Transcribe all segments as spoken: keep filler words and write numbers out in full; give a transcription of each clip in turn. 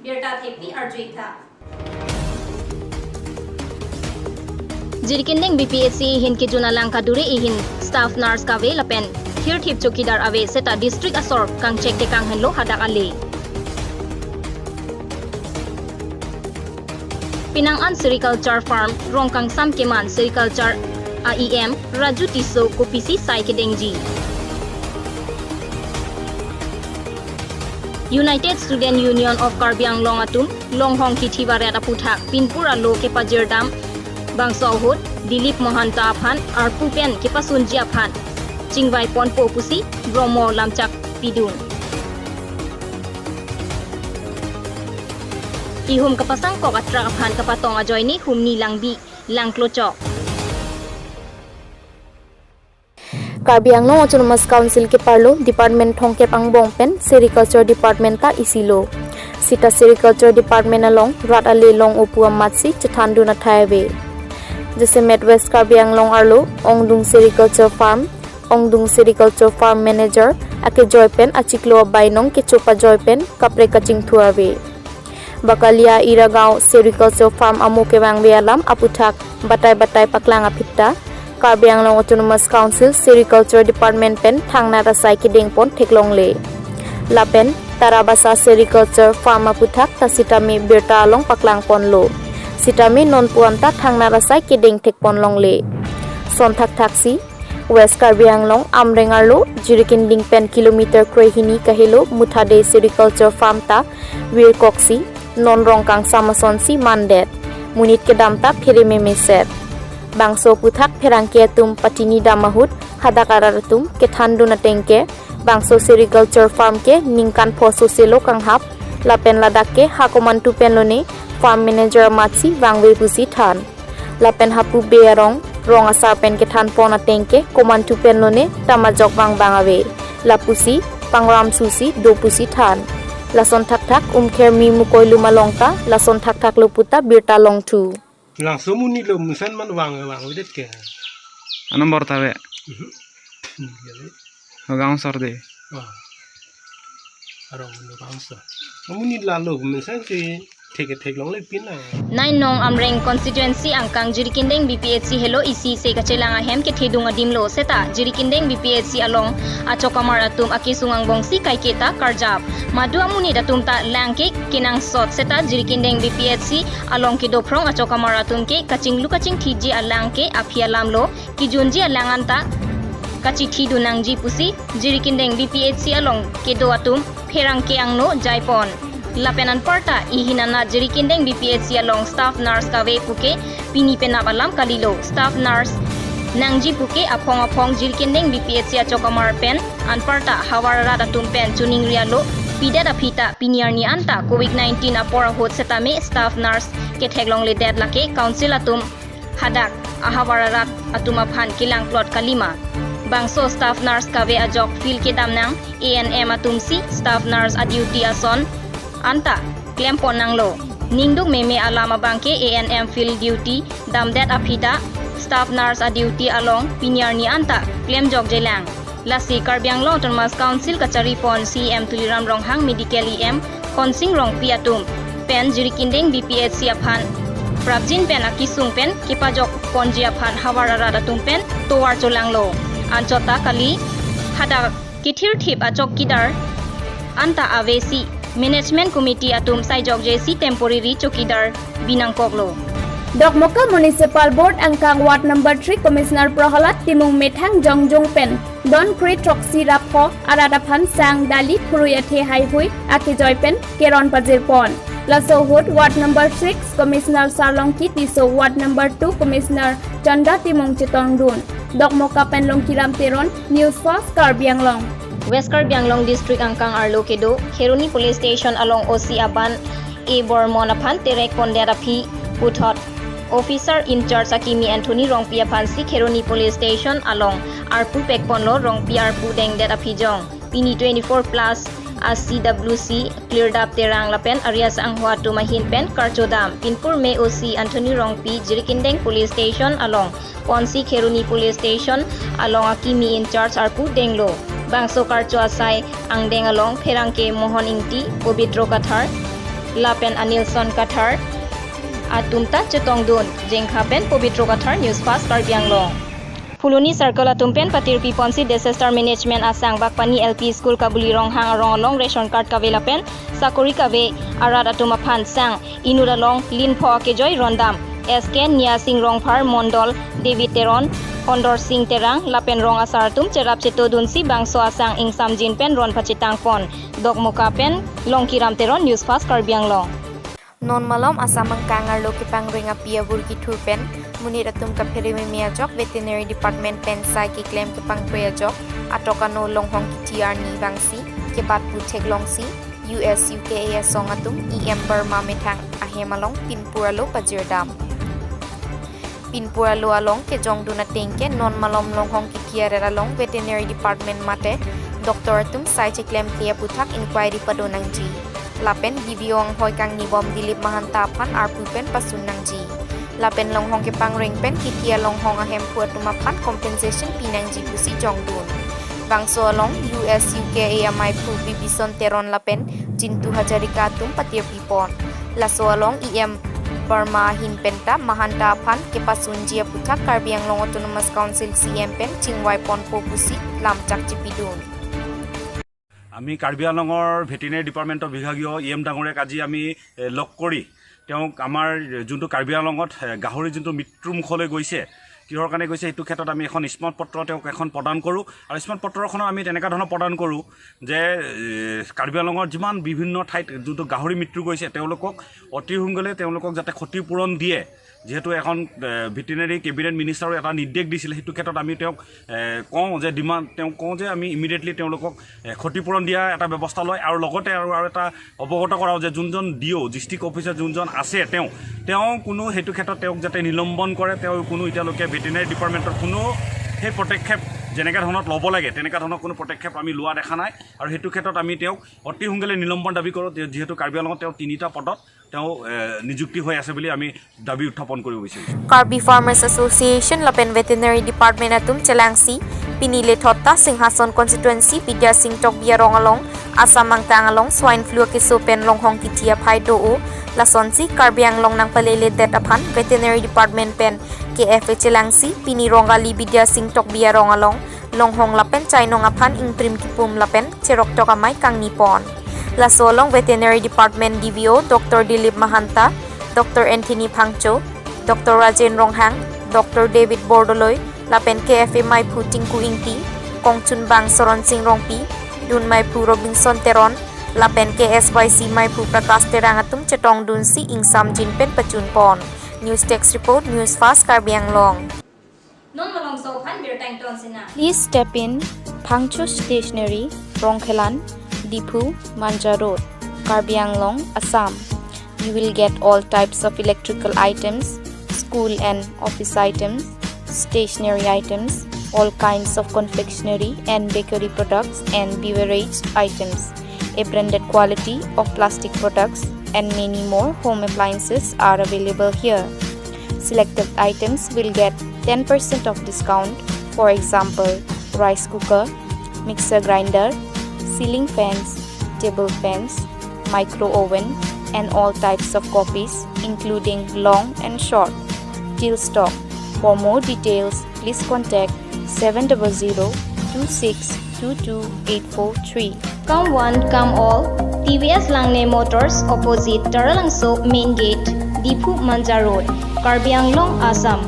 Birta thekpi arju-ik tha. Jirikindeng B P H C ahin kejun alang kadure ahin staff nurse kave lapen thirthip chowkidar ave seta district asor kangchek tekang henlo hadak ale. Penang an Sericulture Farm Rongkangsam keman Sericulture a E M Raju Tisso kopisi sai kedengji. United Student Union of Karbi Anglong atum longhong kithi varet aputhak pinpur alo kepajirdam bangso ahut Dilip Mahanta aphan arpu pen kepasunji aphan chingvai ponpo pusi Bromo lamchak pidun. Ihum kapasangkok atrak aphan kapatong ajoine humni langbi langklochok. Karbi Anglong Autonomous Council keparlo department thomkep angbong pen Sericulture Department ta isilo. Sita Sericulture Department along rat ale long-o pu amatsi chethandun athai ave. Jasemet West Karbi Anglong arlo Ongdung Sericulture Farm, Ongdung Sericulture Farm Manager akejoi pen achiklo abainong kecho pajoi pen kaprek kachingthur ave. Bakalia Iragaon Sericulture Farm amo kevangve alam aputhak batai batai paklang aphi ta Karbi Anglong Autonomous Council Sericulture Department pen thangnat asai kedengpon theklongle. Lapen Tarabasa Sericulture Farm aputhak ta sitame birta along paklangponlo. Sitame nonpu anta thangnat asai kedeng thekponlongle. Sonthakthak si West Karbi Anglong Amreng arlo Jirikinding pen kilometer krehini kahelo Muthade Sericulture Farm ta virkok si non Rongkangsam asonsi mandet. Monit kedam ta phere memeset. Bangso aputhak pherangke atum patini dam ahut hadak arat atum kethandun ateng ke bangso Sericulture Farm ke ningkan pho soselo kanghap lapen ladak ke ha komantu pen lone farm manager amatsi vangve pusi than. Lapen hapu be arong rong asar pen kethanpon ateng ke komantu pen lone ta majok vangbang ave. Lapusi pangram susi do pusi than. Lason thakthak Umkhermi Mukoilum along ta lason thakthak lo puta birta longthu. Langso amonit lo mesen man vang vangvedet ke. Anam bor ta ave. Mhm. Iya, le. Gaon sar de. Ah. Arong lo bangsa. Amonit lalo mesen si thek theklongle pin na. Nine nong Amreng constituency angkang Jirikindeng B P H C helo isi se kachelang ahem kethedung adim lo seta Jirikindeng B P H C along achokamar atum akesung angbong si kaiketa karjap. Madu amonit atum ta lang ke kenangsot seta Jirikindeng B P H C along kedophrong achokamar atum ke kachinglu kachingthiji alang ke aphi alam lo kijunji alang anta kachithidun nangji pusi Jirikindeng B P H C along kedo atum pherangke angno jaipon. Lapen anparta ahin anat Jirikindeng B P H C along staff nurse kave puke pini penap alam kalilo. Staff nurse nangji puke aphong aphong Jirikindeng B P H C achokamar pen anparta havar arat atum pen choningri alo pidet aphi ta pini arni anta covid nineteen apor ahut setame staff nurse ketheklongledet lake council atum hadak ahavar arat atum aphan kelangplot kalima. Bangso staff nurse kave ajok field kedam nang A N M atum si staff nurse a duty ason anta klempon nanglo. Ningduk meme alam abang ke A N M field duty damdet aphi ta staff nurse a duty along pini arni anta klemjokjelang. Lasi Karbi Anglong Autonomous Council kacharipon C E M Tuliram Ronghang, Medical E M Khonsing Rongpi atum pen Jirikindeng B P H C aphan prapjin pen akesung pen kepajokponji aphan havar arat atum pen tovar cholanglo. Anchot ta kali hadak kethirthip achowkidar anta ave si management committee atum saijokje si temporary chowkidar binangkoklo. Dokmoka Municipal Board angkang Ward number three Commissioner Prohalad Timung methang jongjung pen don kre throksi ra pho arat aphan sang, dali, phurui athe haihui akejoi pen keron pajirpon. Laso ahut Ward number six Commissioner Sarlongki Tisso, Ward number two Commissioner Chandra Timung chetongdun. Dokmoka pen Longkiram Teron, News Fast Karbi Anglong. West Karbi Anglong District angkang arlo kedo Kheroni Police Station along O C aban A Bormon aphan terek pondet aphi puthot Officer in charge akimi Anthony Rongpi aphan si Kheroni Police Station along arpu pekponlo. Rongpi arpu dengdet aphi jong pini twenty-four plus a C W C Klirdap Terang lapen Arias angho atum ahin pen karchodam. Pinpur me O C Anthony Rongpi Jirikindeng Police Station along ponsi Kheroni Police Station along akimi in charge arpu denglo. Bangso karcho asai angdeng along pherangke Mohon Ingti, Pobitro Kathar, lapen Anilson Kathar atum ta chetongdun. Jengkha pen Pobitro Kathar, News Fast Karbi Anglong. Phuloni Circle atum pen patirpi ponsi disaster management asang Bakpani L P School Kabuli Ronghang arong along ration card kave lapen sakori kave arat atum aphan sang inut along linpho akejoi rondam. S K Niasing Rongphar, Mondol David Teron, Hondor Sing Terang lapen rong asar atum cherap chetodunsi bangso asang ingsamjin pen ron pachetangpon. Dokmoka pen Longkiram Teron, News Fast Karbi Anglong. Non malom Assam angkang arlo kepangreng api abur kithur pen monit atum kaphere meme ajok Veterinary Department pen sai keklem kepangkre ajok atok ano longhong kithi arni vangsi kebat pu theklongsi U S U K A asong atum E M Verma methang ahem along pinpur alo pajirdam. Pinpur alo along kejongdun ateng ke non malom longhong kithi aret along Veterinary Department mate doctor atum sai cheklemkle aputhak inquiry pado nangji. Lapen D V O anghoi kangnibom Dilip Mahanta aphan arpu pen pasun nangji. Lapen longhong kepangreng pen kithi alonghong ahemphu atum aphan compensation pi nangji pusi jongdun. Bangso along U S U K A amaiphu Bibison Teron lapen Jintu Hazarika atum patirpi pon. Laso along E M Verma ahin penta Mahanta aphan kepasunji aputhak Karbi Anglong Autonomous Council C E M pen chingvai ponpo pusi lamchak chipidun. আমি কাৰ্বি আংলঙৰ ভেটেৰিনেৰী ডিপাৰ্টমেণ্টৰ বিভাগীয় E M ডাঙৰীয়াক আজি আমি এ, লগ কৰি তেওঁক আমাৰ যোনটো কাৰ্বি আংলঙত এ, গাহৰি যোনটো মৃত্যুমুখলৈ গৈছে, কিহৰ কাৰণে গৈছে, সেইটো ক্ষেত্ৰত আমি এখন স্মাৰক পত্ৰ তেওঁক এখন প্ৰদান কৰোঁ। আৰু স্মাৰক পত্ৰখনত আমি তেনেকুৱা ধৰণৰ প্ৰদান কৰোঁ যে এ, কাৰ্বি আংলঙৰ যিমান বিভিন্ন ঠাইত যোনটো গাহৰি মৃত্যু গৈছে, তেওঁলোকক অতি সোনকালে তেওঁলোকক যাতে ক্ষতিপূৰণ দিয়ে। যিহেতু এখন এ, ভেটেৰিনেৰী কেবিনেট মিনিষ্টাৰো এটা নিৰ্দেশ দিছিলে, সেইটো ক্ষেত্ৰত আমি তেওঁক এ, কওঁ যে ডিমাণ্ড, তেওঁক কওঁ যে আমি ইমিডিয়েটলি তেওঁলোকক এ, ক্ষতিপূৰণ দিয়া এটা ব্যৱস্থা লয়। আৰু লগতে আৰু আৰু এটা অৱগত কৰাওঁ যে যোনজন ডি অ' ডিষ্ট্ৰিক্ট অফিচাৰ যোনজন আছে তেওঁ, তেওঁ কোনো সেইটো ক্ষেত্ৰত তেওঁক যাতে নিলম্বন কৰে, তেওঁ কোনো এতিয়ালৈকে ভেটেৰিনেৰী ডিপাৰ্টমেণ্টৰ কোনো সেই পদক্ষেপ যেনেকুৱা ধৰণত ল'ব লাগে তেনেকুৱা ধৰণৰ কোনো পদক্ষেপ আমি লোৱা দেখা নাই। আৰু সেইটো ক্ষেত্ৰত আমি তেওঁক অতি সোনকালে নিলম্বন দাবী কৰোঁ, যে যিহেতু কাৰ্বি আংলঙত তেওঁ তিনিটা পদত তেওঁ এ, নিযুক্তি হৈ আছে বুলি আমি দাবী উত্থাপন কৰিব বিচাৰিছোঁ। Karbi Farmers Association lapen Veterinary Department atum chelangsi pini lethot ta Singhason constituency Bidya Sing Tokbi arong along Assam angkang along swine flu akeso pen longhong kithi aphai do-o. Lasonsi Karbi Anglong nangpalele det aphan Veterinary Department pen K F A chelangsi pini Rongali Bidya Sing Tokbi arong along longhong lapen chainong aphan ingprim kipum lapen cheroktok amei kangni pon. Laso along Veterinary Department D V O Doctor Dilip Mahanta, Doctor Anthony Phangcho, Doctor Rajen Ronghang, Doctor David Bordoloi, lapen K F A maiphu Tinku Ingti, Kongchunbang Soron Sing Rongpi, Dun maiphu Robinson Teron, lapen K S Y C maiphu Prakash Terang atum chetongdunsi ingsamjin pen pachun pon. News Desk Report, News Fast Karbi Anglong. Non malomso aphan birta ington sinang. Please step in Phangcho Stationery, Rongkhelan, Diphu, Manja Road, Karbi Anglong, Assam. You will get all types of electrical items, school and office items, stationery items, all kinds of confectionery and bakery products and beverage items. A branded quality of plastic products and many more home appliances are available here. Selected items will get ten percent of discount. For example, rice cooker, mixer grinder, ceiling fans, table fans, micro oven, and all types of copies, including long and short. Till stock. For more details, please contact seven double zero two six two two eight four three. Come one, come all. T V S Langne Motors, opposite Taralangso Main Gate, Diphu Manja Road, Karbi Anglong, Assam.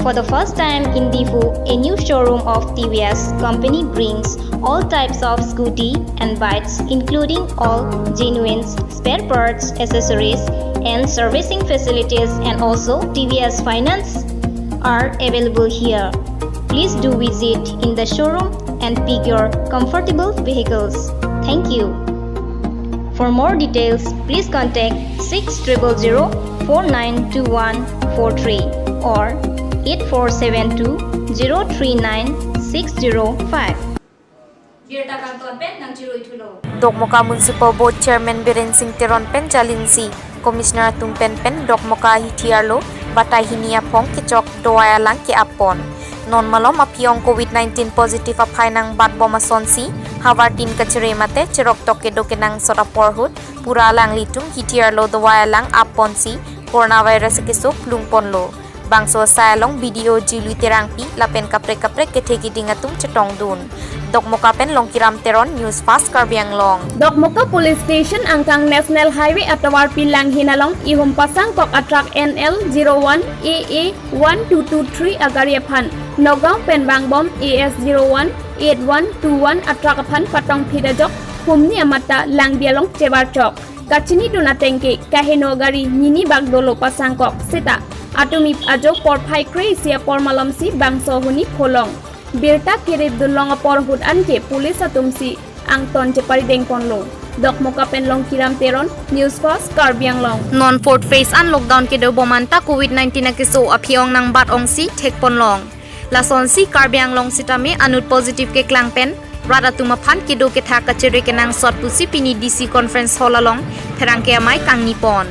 For the first time in Diphu, a new showroom of T V S company brings all types of scooty and bikes, including all genuine spare parts, accessories, and servicing facilities, and also T V S finance are available here. Please do visit in the showroom and pick your comfortable vehicles. Thank you. For more details, please contact six triple zero four nine two one four three or eight four seven two zero three nine six zero five. Birta kangton pen nangchirui thulo. Dokmoka Municipal Board Chairman Biren Sing Teron pen jalinsi Commissioner atum pen pen Dokmoka hithi arlo batai hini aphong kechok dowai alang ke-ap pon. Non malom aphi ong covid nineteen positive aphai nangbat bom asonsi Avartin kachere mate cheroktok kedo kenangsot apor ahut pura alanglitum hithi arlo dovai alang ap ponsi coronavirus akeso plung ponlo. Bangso asai along B D O Juli Terangpi lapen kaprek kaprek kethe kiding atum chetongdun. Dokmoka pen Longkiram Teron, News Fast Karbi Anglong. Dokmoka Police Station angkang National Highway atovarpi langhin along ihum pasangkok atruck N L zero one A A one two two three agari aphan Nagaon pen vangbom A S zero one eight one two one atruck aphan patongphit ajok humni amat ta langbi along chevarchok. Kachinidun ateng ke kaheno gari nini bak dolo pasangkok seta atum ip ajo porphai kre isi apor malomsi bangso ahuni pholong. Birta keripdun long apor ahut anke police atumsi angton cheparideng ponlo. Dokmoka pen Longkiram Teron, News Fast Karbi Anglong. Non fourth phase an lockdown kedo bom anta Covid nineteen akeso aphi ong nangbat ongsi thek ponlong. Lasonsi Karbi Anglong sitame anut positive keklang pen rat atum aphan kedo kethak kachere kenangsot pusi pini D C Conference Hall along pherangke amei kangni pon.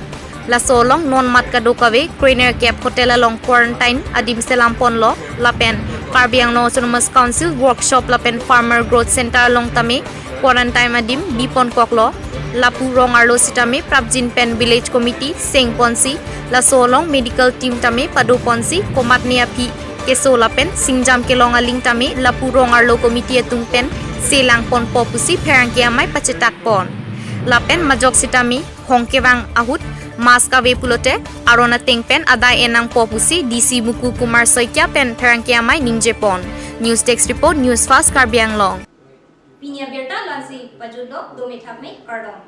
Laso along non mat kadokave krenerkep hotel along quarantine adim selam ponlo lapen Karbi Anglong Autonomous Council workshop lapen Farmer Growth Center along tame quarantine adim bi ponkoklo. Lapu rong arlo sitame prapjin pen village committee seng ponsi laso along medical team tame pado ponsi komatne aphi keso lapen singjam kelong aling tame lapu rong arlo committee atum pen selang ponpo pusi pherangke amei pachetak pon. Lapen majok sitame hong kevang ahut mask ave pulote aron ateng pen adai en nangpo pusi D C Mukul Kumar Saikia pen pherangke amei ningje pon. News Desk Report, News Fast Karbi Anglong. Pini abirta la-ansi pajutlo, dome thakme, kardom.